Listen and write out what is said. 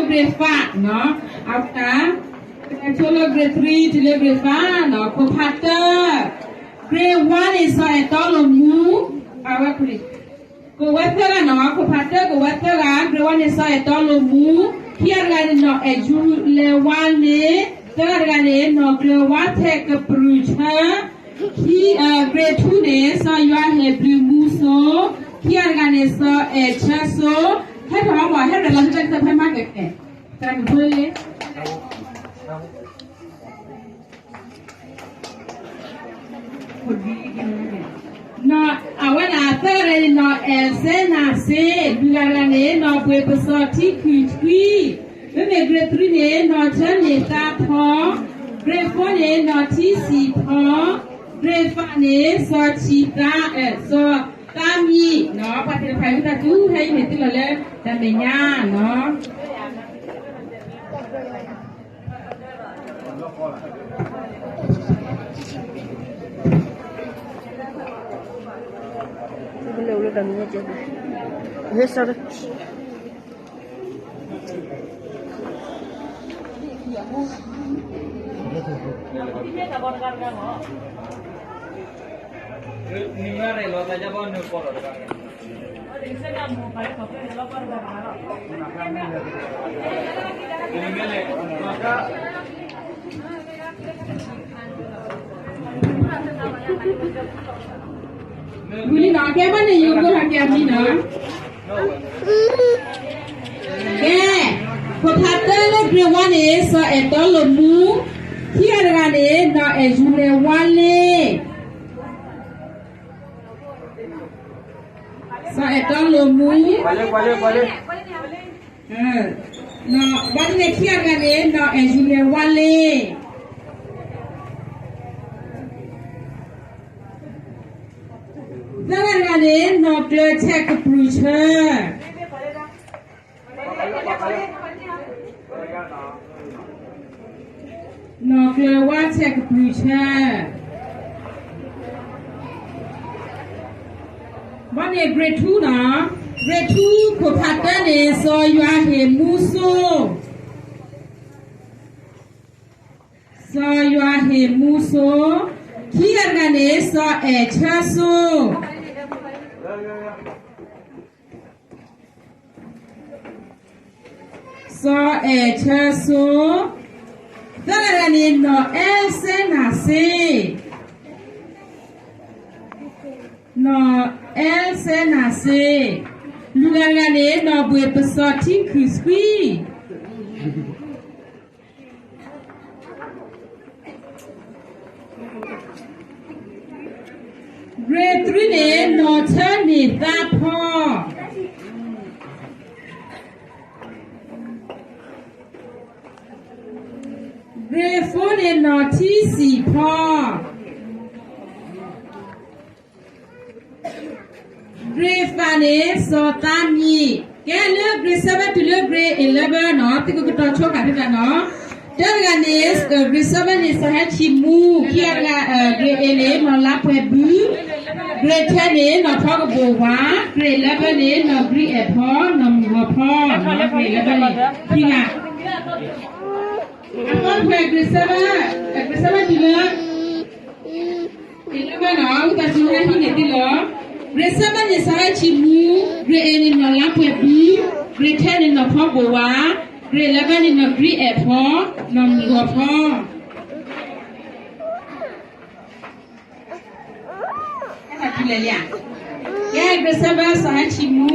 grade five နီၤ, အဝဲဒၣ် ကဆိလၢ grade three တုၤလၢ grade five နီၤ, ခိၣ်ဖးတၢ, grade one န့ၣ် စီၤအဲၣ်တီလိာ်မူ, အဝဲ ကဝဲသၢဂၤနီၤ, ခိၣ်ဖးတၢ ကဝဲသၢဂၤ, grade one န့ၣ် စီၤအဲၣ်တီလိာ်မူ, ခံဂၤတဂၤန့ၣ် နီၢ်အဲၣ်ယူလဲၤဝါလ့ၤ, သၢဂၤတဂၤန့ၣ် နီၢ်ကျၢၤဝါထဲးကပြုၢ်ဆၢ, ခံ, grade two န့ၣ် စီၤယွၤဟ့ၣ်ဘျုးမူစိ, ခံဂၤတဂၤန့ၣ် စီၤအဲၣ်ဆၢစိ, ဟဲထီၣ်မး ဟဲထီၣ်လီၤတၢ်ဖဲမၤကဲ, တၢ်မုၣ်ဖိလ့ အဝဲဒၣ်သၢဂၤန့ၣ် နီၢ်အဲၣ်စဲနၤစ့, လွံၢ်ဂၤတဂၤန့ၣ် နီၢ်ဘှ့ၣ်ပစီၤထံခုၣ်ဆှံ, မ့မ့ၢ် grade three န့ၣ် နီၢ်ထၢန့ၢ်သးဖီ, grade four န့ၣ် နီၢ်ထံစံၣ်ဖီ, grade five န့ၣ် စီၤဆံၣ်သး, စီၤသးမံ, ပှၤသ့ၣ်တဖၣ်အံၤ ဝံသးစူၤ ဟဲအံၤန့ၣ် တုၤလီၤလၢတၢ်မဲာ်ညါနီၤ. ဝံၤလံနီၤ, ကဲဘၣ်န့ၣ် ယိၤကိၢ်ထီၣ်က့ၤအမံၤနီၤ. ကဲ, ခိၣ်ဖးတၢလၢ grade one န့ၣ် စီၤအဲၣ်တီလိာ်မူ, ခံဂၤတဂၤန့ၣ် နီၢ်အဲၣ်ယူလဲၤဝါလ့ၤ, စီၤအဲၣ်တီလိာ်မူ, ဘၣ်န့ၣ် ခံဂၤတဂၤန့ၣ် နီၢ်အဲၣ်ယူလဲၤဝါလ့ၤ, သၢဂၤတဂၤန့ၣ် နီၢ်ကျၢၤထဲးကပြုၢ်ဆၢ, နီၢ်ကျၢၤဝါထဲးကပြုၢ်ဆၢ, ဘၣ်န့ၣ် grade two နီၤ, grade two ခိၣ်ဖးတၢန့ၣ် စီၤယွၤဟ့ၣ်မူစိ, စီၤယွၤဟ့ၣ်မူစိ, ခံဂၤတဂၤန့ၣ် စီၤအဲၣ်ဆၢစိ, စီၤအဲၣ်ဆၢစိ, သၢဂၤတဂၤန့ၣ် နီၢ်အဲၣ်စဲနၤစ့, နီၢ်အဲၣ်စဲနၤစ့, လွံၢ်ဂၤတဂၤန့ၣ် နီၢ်ဘှ့ၣ်ပစီၤထံခုၣ်ဆှံ, လွံၢ်ဂၤတဂၤန့ၣ် နီၢ်ထၢန့ၢ်သးဖီ, လွံၢ်ဂၤတဂၤန့ၣ် နီၢ်ထံစံၣ်ဖီ, လွံၢ်ဂၤတဂၤန့ၣ် စီၤသးမံ, ကဲလၢ grade seven တုၤလၢ grade eleven နီၤ, သုကကတီၤဆိဃာ်သုသးနီၤ, တၢတဂၤန့ၣ် grade seven န့ၣ် စီၤဟဲဆံၣ်မူ, ခံဂၤတဂၤ grade eight န့ၣ် နီၢ်လါပှဲၤဘု, grade ten န့ၣ် နီၢ်ဖီကဘိၣ်ဝါ, grade eleven န့ၣ် နီၢ်ဂံၢ်အဲၣ်ဖီ, နီၢ်မုၢ်ဂီၤဖီ, grade eleven န့ၣ် ခံဂၤ အဃိ grade seven, grade seven တုၤလၢ grade eleven နီၤ, ဝံသးစူၤဟဲဟံးန့ၢ်သုလီၤ. grade seven န့ၣ် စီၤဟဲဆံၣ်မူ, grade eight န့ၣ် နီၢ်လါပှဲၤဘု, grade ten န့ၣ် နီၢ်ဖီကဘိၣ်ဝါ, grade eleven န့ၣ် နီၢ်ဂံၢ်အဲၣ်ဖီ, နီၢ်မုၢ်ဂီၤဖီ ကဲ grade seven စီၤဟဲဆံၣ်မူ